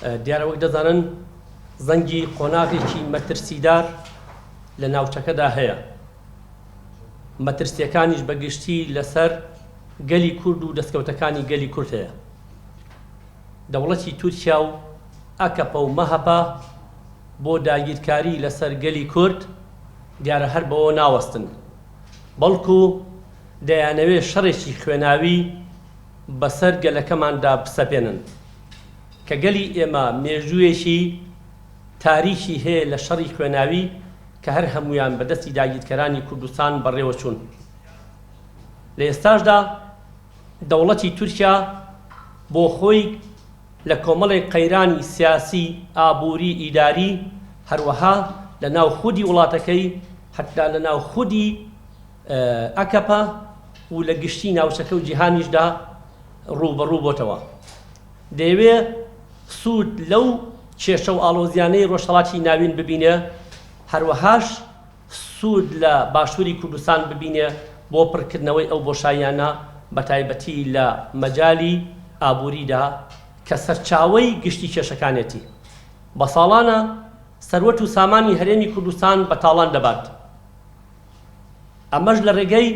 دیارە وەک دەزانن زەنگی قۆناغێکی مەترسیدار لە ناوچەکەدا هەیە. مەترسییەکانیش بە گشتی لەسەر گەلی کورد و دەستکەوتەکانی گەلی کورد هەیە. دەوڵەتی تورکیا و ئەکەپە و مەهەپە بۆ داگیرکاری لەسەر گەلی کورد دیارە هەر بەوە ناوەستن، بەڵکو دەیانەوێت شەڕێکی خوێناوی بەسەر گەلەکەماندا بسەپێنن. کە گەلی ئێمە مێژوویەکی تاریکی هەیە لە شەڕی خوێناوی کە هەر هەموویان بە دەستی داگیرکەرانی کوردستان بەڕێوە چوون. لە ئێستاشدا دەوڵەتی تورکیا بۆ خۆی لە کۆمەڵێک قەیرانی سیاسی، ئابووری، ئیداری، هەروەها لە ناو خودی وڵاتەکەی، حەتتا لە ناو خودی ئەکەپە و لە گشتی ناوچەکە و جیهانیشدا ڕووبەڕوو بۆتەوە. دەیەوێ سوود لەو کێشە و ئاڵۆزیانەی ڕۆژهەڵاتی ناوین ببینێ، هەروەهاش سوود لە باشووری کوردستان ببینێ بۆ پڕکردنەوەی ئەو بۆشاییانە بەتایبەتی لە مەجالی ئابووریدا کە سەرچاوەی گشتی کێشەکانێتی. بە ساڵانە سەروەت و سامانی هەرێمی کوردستان بە تاڵان دەبات. ئەمەش لە ڕێگەی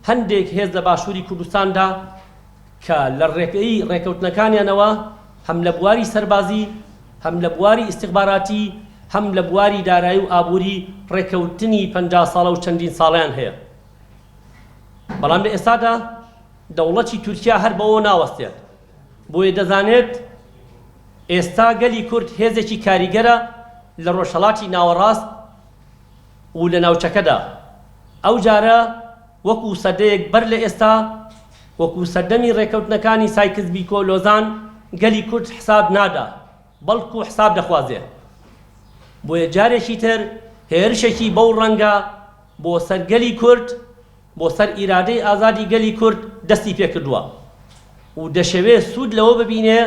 هەندێک هێز لە باشووری کوردستاندا کە لە ڕێگەی ڕێکەوتنەکانیانەوە هەم لە بواری سەربازی، هەم لە بواری ئیستخباراتی، هەم لە بواری دارایی و ئابووری ڕێکەوتنی 50 ساڵە و چەندین ساڵەیان هەیە. بەڵام لە ئێستادا دەوڵەتی تورکیا هەر بەوە ناوەستێت، بۆیە دەزانێت ئێستا گەلی کورد هێزێکی کاریگەرە لە ڕۆژهەڵاتی ناوەڕاست و لە ناوچەکەدا. ئەو جارە وەکو سەدەیەک بەر لە ئێستا، وەکو سەردەمی ڕێکەوتنەکانی سایکس بیکۆ لۆزان گەلی کورد حساب نادا، بەڵکو حساب دەخوازێ. بۆیە جارێکی تر هێرشێکی بەو ڕەنگە بۆ سەر گەلی کورد، بۆ سەر ئیرادەی ئازادی گەلی کورد دەستی پێکردووە و دەشەوێ سوود لەوە ببینێ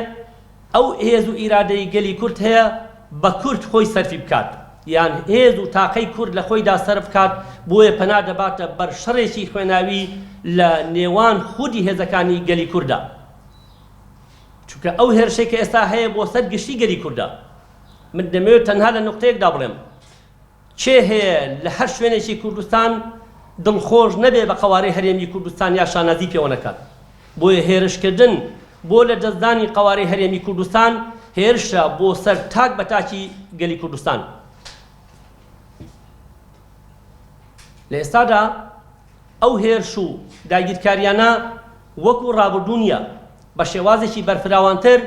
ئەو هێز و ئیرادەی گەلی کورد هەیە بە کورد خۆی سەرفی بکات یان هێز و تاقەی کورد لە خۆیدا سەرف بکات بۆیە پەنا دەباتە بەر شەڕێکی خوێناوی لە نێوان خودی هێزەکانی گەلی کورددا چونکە ئەو هێرشەی کە ئێستا هەیە بۆ سەر گشتی گەلی کوردە من دەمەوێت تەنها لە نوقتەیەکدا بڵێم کێ هەیە لە هەر شوێنێکی کوردستان دڵخۆش نەبێ بە قەوارەی هەرێمی کوردستان یا شانازی پێوە نەکات؟ بۆیە هێرشکردن بۆ لە دەستدانی قەوارەی هەرێمی کوردستان هێرشە بۆ سەر تاک بە تاکی گەلی کوردستان. لە ئێستادا ئەو هێرش و داگیرکاریانە وەکو ڕابردوو نییە، بە شێوازێکی بەرفراوانتر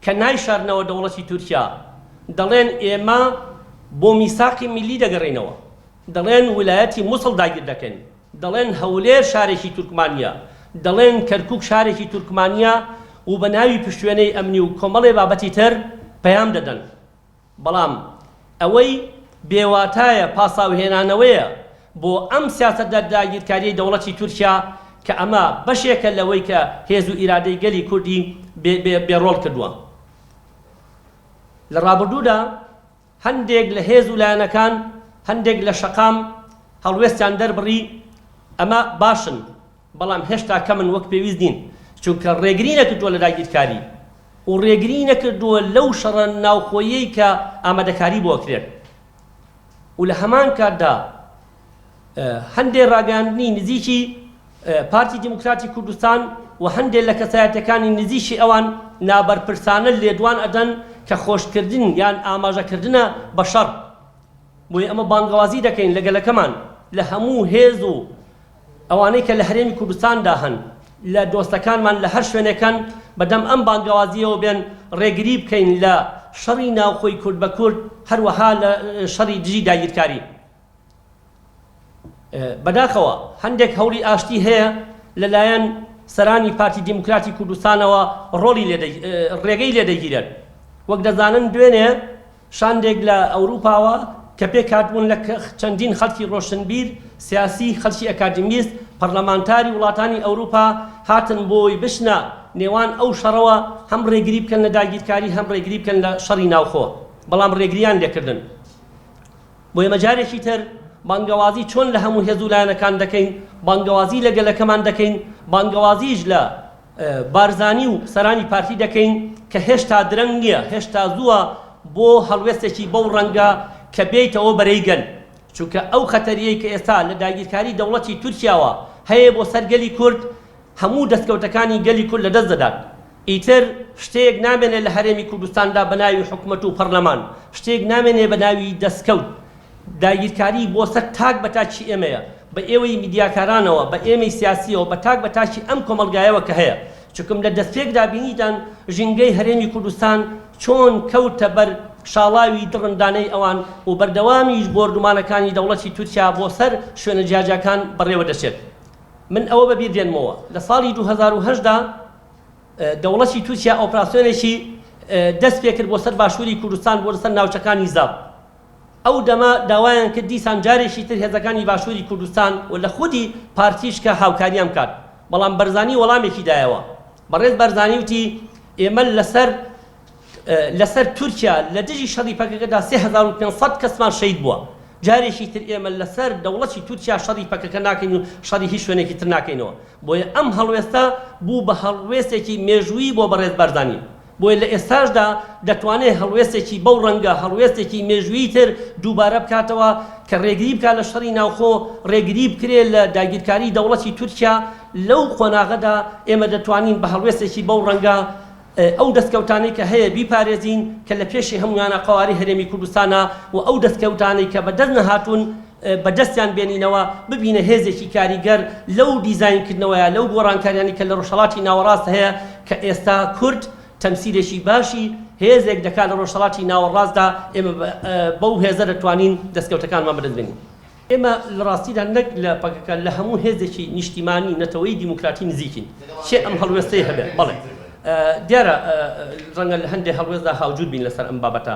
کە نایشارنەوە دەوڵەتی تورکیا دەڵێن ئێمە بۆ میساقی میللی دەگەڕێینەوە، دەڵێن ولایەتی موسڵ داگیر دەکەین، دەڵێن هەولێر شارێکی تورکمانییە، دەڵێن کەرکوک شارێکی تورکمانییە و بە ناوی پشتوێنەی ئەمنی و کۆمەڵێ بابەتی تر پەیام دەدەن. بەڵام ئەوەی بێ واتایە پاساوهێنانەوەیە بۆ ئەم سیاسەتە داگیرکاریەی دەوڵەتی تورکیا کە ئەمە بەشێکە لەوەی کە هێز و ئیرادەی گەلی کوردی بێ ڕۆڵ کردووە. لە ڕابردوودا هەندێک لە هێز و لایەنەکان، هەندێک لە شەقام هەڵوێستیان دەربڕی، ئەمە باشن، بەڵام هێشتا کەمن وەک پێویست نین، چونکە ڕێگری نەکردووە لە داگیرکاری و ڕێگری نەکردووە لەو شەڕە ناوخۆییەی کە ئامادەکاری بۆ ئەکرێت و لە هەمان کاتدا هەندێ ڕاگەیاندنی نزیکی پارتی دیموکراتی کوردستان و هەندێک لە کەسایەتەکانی نزیکی ئەوان نابەرپرسانە لێدوان ئەدەن کە خۆشکردن یان ئاماژەکردنە بە شەڕ. بۆیە ئەمە بانگەوازی دەکەین لە گەلەکەمان لە هەموو هێز و ئەوانەی کە لە هەرێمی کوردستاندا هەن، لە دۆستەکانمان لە هەر شوێنێک هەن، بەدەم ئەم بانگەوازییەوە بێن، ڕێگری بکەین لە شەڕی ناوخۆی کورد بە کورد، هەروەها لە شەڕی دژی داگیرکاری. بەداخەوە هەندێک هەوڵی ئاشتی هەیە لەلایەن سەرانی پارتی دیموکراتی کوردستانەوە ڕۆڵی لێ ڕێگەی لێ دەگیرێت. وەک دەزانن دوێنێ شاندێک لە ئەوروپاوە کە پێکهاتبوون لە چەندین خەڵکی ڕۆشنبیر، سیاسی، خەڵکی ئەکادیمیست، پەڕلەمانتاری وڵاتانی ئەوروپا هاتن بۆی بچنە نێوان ئەو شەڕەوە هەم ڕێگری بکەن لە داگیرکاری هەم ڕێگری بکەن لە شەڕی ناوخۆ بەڵام ڕێگریان لێکردن. بۆ ئێمە جارێکی تر بانگەوازی چۆن لە هەموو هێز و لایەنەکان دەکەین، بانگەوازی لە گەلەکەمان دەکەین، بانگەوازیش لە بارزانی و سەرانی پارتی دەکەین. کە هێشتا درەنگ نییە، هێشتا زووە بۆ هەڵوێستێکی بەو ڕەنگە کە بێیتەوە بەرەی گەل، چونکە ئەو خەتەرییەی کە ئێستا لە داگیرکاری دەوڵەتی تورکیاوە هەیە بۆ سەر گەلی کورد، هەموو دەستکەوتەکانی گەلی کورد لەدەست دەدات. ئیتر شتێک نامێنێ لە هەرێمی کوردستاندا بە ناوی حکومەت و پەرلەمان، شتێک نامێنێ بە ناوی دەستکەوت. داگیرکاری بۆ سەر تاک بە تاکی ئێمەیە، بە ئێوەی میدیاکارانەوە، بە ئێمەی سیاسییەوە، بە تاک بە تاکی ئەم کۆمەڵگایەوە کە هەیە. چونکم لە دەستپێکدا بینیتان ژینگەی هەرێمی کوردستان چۆن کەوتە بەر شاڵاوی دڕندانەی ئەوان و بەردەوامیش بۆردومانەکانی دەوڵەتی تورکیا بۆ سەر شوێنە جیاجیاکان بەڕێوە دەچێت. من ئەوە بەبیر دێنمەوە لە ساڵی 2008 دا دەوڵەتی تورکیا ئۆپراسیۆنێکی دەست پێکرد بۆ سەر باشووری کوردستان بۆ سەر ناوچەکانی زاپ. ئەو دەمە داوایان کرد دیسان جارێکی تر هێزەکانی باشووری کوردستان و لە خودی پارتیش کە هاوکاریان بکات، بەڵام بەرزانی وەڵامێکی دایەوە. بەڕێز بەرزانی وتی ئێمە لەسەر لەسەر تورکیا لە دژی شەڕی پەکەکەدا 3500 کەسمان شەهید بووە، جارێکی تر ئێمە لەسەر دەوڵەتی تورکیا شەڕی پەکەکە ناکەین و شەڕی هیچ شوێنێکی تر ناکەینەوە. بۆیە ئەم هەڵوێستە بوو بە هەڵوێستێکی مێژوویی بۆ بەڕێز بارزانی. بۆیە لە ئێستاشدا دەتوانێت هەڵوێستێکی بەو ڕەنگە، هەڵوێستێکی مێژوویی تر دووبارە بکاتەوە کە ڕێگری بکات لە شەڕی ناوخۆ، ڕێگری بکرێت لە داگیرکاری دەوڵەتی تورکیا، لەو قۆناغەدا ئێمە دەتوانین بە هەڵوێستێکی بەو ڕەنگە ئەو دەستکەوتانەی کە هەیە بیپارێزین کە لە پێشی هەموویانە قەوارەی هەرێمی کوردستانە و ئەو دەستکەوتانەی کە بەدەست نەهاتوون بەدەستیان بێنینەوە، ببینە هێزێکی کاریگەر لەو دیزاینکردنەوەیە، لەو گۆڕانکاریانەی کە لە ڕۆژهەڵاتی ناوەڕاست هەیە کە ئێستا کورد تەمسیلێکی باشی هێزێک دەکات لە ڕۆژهەڵاتی ناوەڕاستدا، ئێمە بەو هێزە دەتوانین دەستکەوتەکانمان بەدەست بێنین. ئێمە لە ڕاستیدا نەک لە پەکەکە لە هەموو هێزێکی نیشتیمانی نەتەوەیی دیموکراتی نزیکین، کێ ئەم هەڵوێستەی هەبێت، بەڵێ دیارە ڕەنگە لە هەندێک هەڵوێستدا هاوجووت بین لەسەر ئەم بابەتە،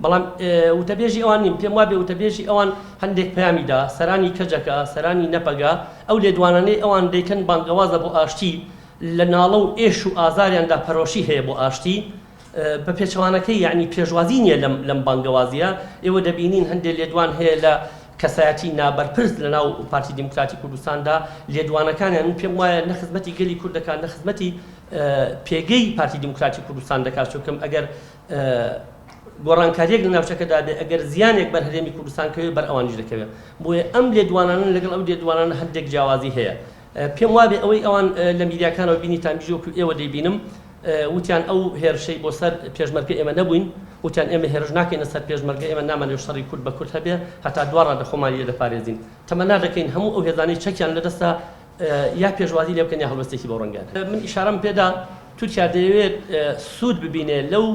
بەڵام وتەبێژی ئەوان نیم، پێم وابێ وتەبێژی ئەوان هەندێک پەیامی دا، سەرانی کەجەکە، سەرانی نەپەگە، ئەو لێدوانانەی ئەوان دەیکەن بانگەوازە بۆ ئاشتی، لە ناڵە و ئێش و ئازاریاندا پەرۆشی هەیە بۆ ئاشتی، بە پێچەوانەکەی یەعنی پێشوازی نییە لەم لەم بانگەوازییە، ئێوە دەبینین هەندێ لێدوان هەیە لە کەسایەتی نابەرپرس لە ناو پارتی دیموکراتی کوردستاندا، لێدوانەکانیان من پێم وایە نە خزمەتی گەلی کورد دەکات نە خزمەتی پێگەی پارتی دیموکراتی کوردستان دەکات، چونکم ئەگەر گۆڕانکارییەک لە ناوچەکەدا بێ، ئەگەر زیانێک بەر هەرێمی کوردستان کەوێ، بەر ئەوانیش دەکەوێ. بۆیە ئەم لێدوانانە لەگەڵ ئەو لێدوانانە هەندێک جیاوازی هەیە. پێم وابێ ئەوەی ئەوان لە میدیاکانەوە بینیتان بیژ وەکو ئێوە دەیبینم، وتیان ئەو هێرشەی بۆ سەر پێشمەرگە ئێمە نەبووین، وتیان ئێمە هێرش ناکەینە سەر پێشمەرگە، ئێمە نامانەوێ شەڕی کورد بە کورد هەبێ، هەتا دوا ڕادە خۆمان لێ دەپارێزین. تەمەنا دەکەین هەموو ئەو هێزانەی چەکیان لەدەستە یا پێشوازی لێ بکەن یا هەڵوێستێکی بەو ڕەنگەیان هەبێت. من ئیشارەم پێدا تورکیا دەیەوێت سوود ببینێ لەو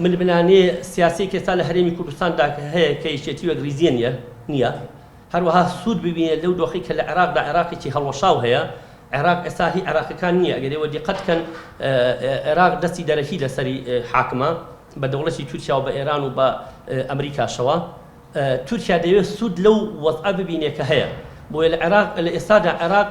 ململانێ سیاسیەی کە ئێستا لە هەرێمی کوردستاندا هەیە کە یەکێتی و یەکڕیزییە نییە، هەروەها سوود ببینێت لەو دۆخەی کە لە عێراقدا عێراقێکی هەڵوەشاو هەیە، عێراق ئێستا هی عێراقیەکان نییە، ئەگەر ئێوە دیقەت بکەن عێراق دەستی دەرەکی لەسەری حاکمە بە دەوڵەتی تورکیا و بە ئێران و بە ئەمریکاشەوە. تورکیا دەیەوێت سوود لەو وەزعە ببینێ کە هەیە، بۆیە لە عێراق لە ئێستادا عێراق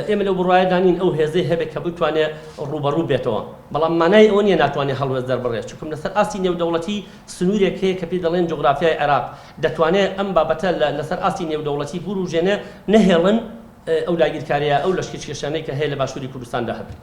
ئێمە لەو بڕوایەدا نین ئەو هێزەی هەبێت کە بتوانێت ڕووبەڕوو بێتەوە، بەڵام مانای ئەوە نییە ناتوانێت هەڵوێست دەربڕێت، چونکم لەسەر ئاستی نێودەوڵەتی سنوورێک هەیە کە پێی دەڵێن جوغرافیای عێراق، دەتوانێت ئەم بابەتە لەسەر ئاستی نێودەوڵەتی بوروژێنێ، نەهێڵن ئەو داگیرکارییە، ئەو لەشکرکێشانەی کە هەیە لە باشووری کوردستاندا هەبێت.